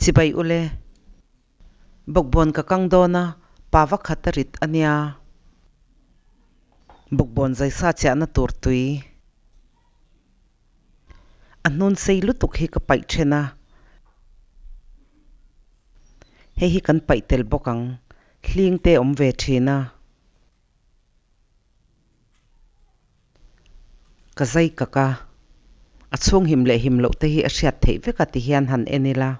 Chibai ule. Bawkbawn ka kang dawn a, pava khat a rit a nia. Bawkbawn zaisa chiahna tur tui. A hnun sei lutuk hi ka paih then a. Hei hi kan paih tel bawk ang. Hling te awm ve thin a. Ka zai kak a, a chhung him leh him loh te hi a hriat theih vek a ti hian han en ila.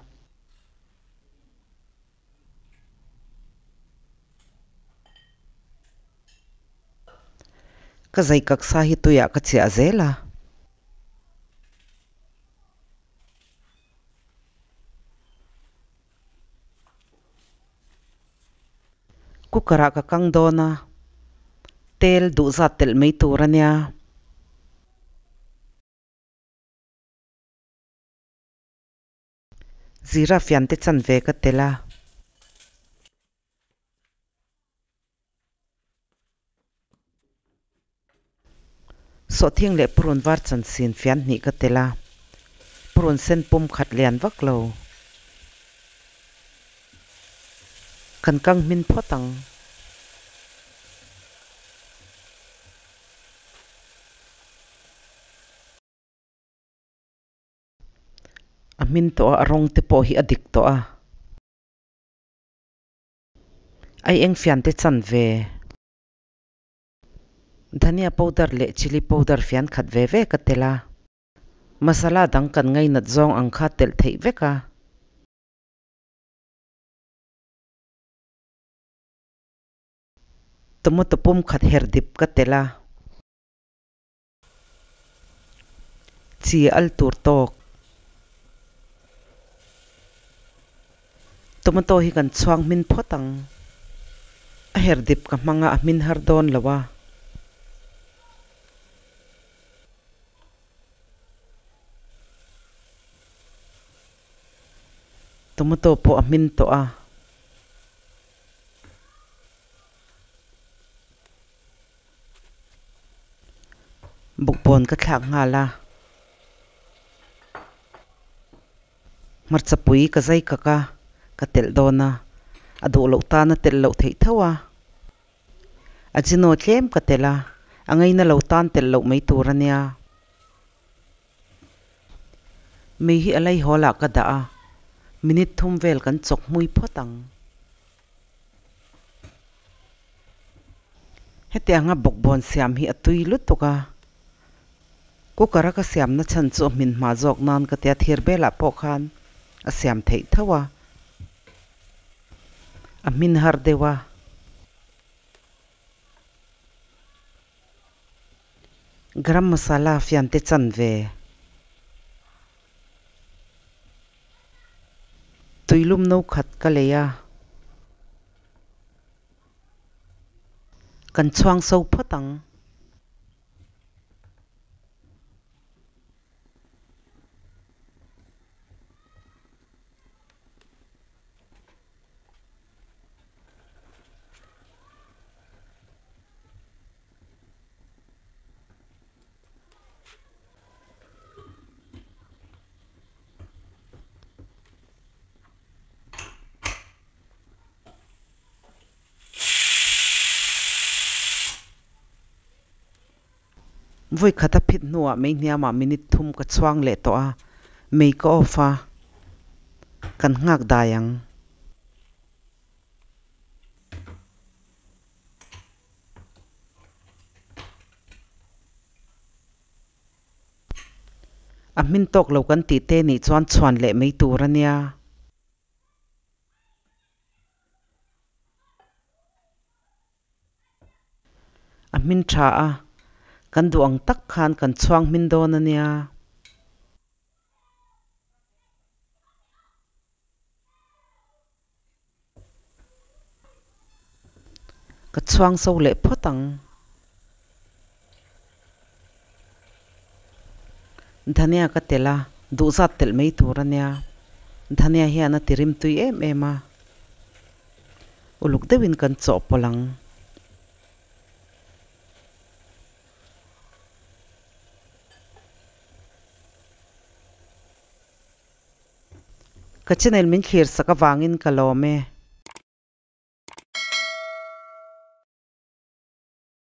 Ka zai kak sa hi tuiah ka chiah zel a. Cooker ah ka kang dawn a, tel duh zat telh mai tur a nia. Zira fian te chan ve ka telh a. Sawhthing leh purun var chansin fian hnih ka telh a, purun sen pum khat lian vak lo. Kan kang hmin phawt ang. A hmin tawh a, a rawng te pawh hi a dik tawh a. Ai eng fian te chan ve. Dhania powder leh chilli powder fian khat ve ve ka telh a. Masala dang kan ngainat zawng ang kha telh theih vek a. Tomato pum khat her dip ka telh a. Chi al tur tawk. Tomato hi kan chhuang hmin phawt ang. A her dip ka hmang a, a hmin har dawn lo a. Tomato pawh a hmin tawh a. Bukbawn ka thlak nghal a. Hmarcha pui ka zai kak a, ka telh dawn a. A duh loh tan a telh loh theih tho a. Ajino tlem ka telh a, a ngaina lo tan telh loh mai tur a nia. Mei hi a laihawl ah ka dah a, minute thum vel kan chawk hmui phawt ang. Hetianga bawkbawn siam hi a tui lutuk a, cooker a ka siamna chhan chu a hmin hma zawk nan ka tia thir belah pawh khan a siam theih tho a, a hmin har deuh a. Garam masala fiante chanve. Tuilum no khat ka lei a. Kan chhuang so phawt ang. Vawi khat a phit hnuah mei hniamah minute thum ka chhuang leh tawh a, mei ka off a, kan nghak dai ang. A hmin tawk lo kan tih te nih chuan chhuan leh mai tur a nia. A hmin tha a, kan duh ang tak khan kan chhuang hmin dawn a nia. Ka chhuang so leh phawt ang. Dhania ka telh a, duh zat telh mai tur a nia. Dhania hian a ti rim tui em em a. Uluk deuhin kan chawhpawlh ang. Ka channel min thlir sak avangin ka lawm e.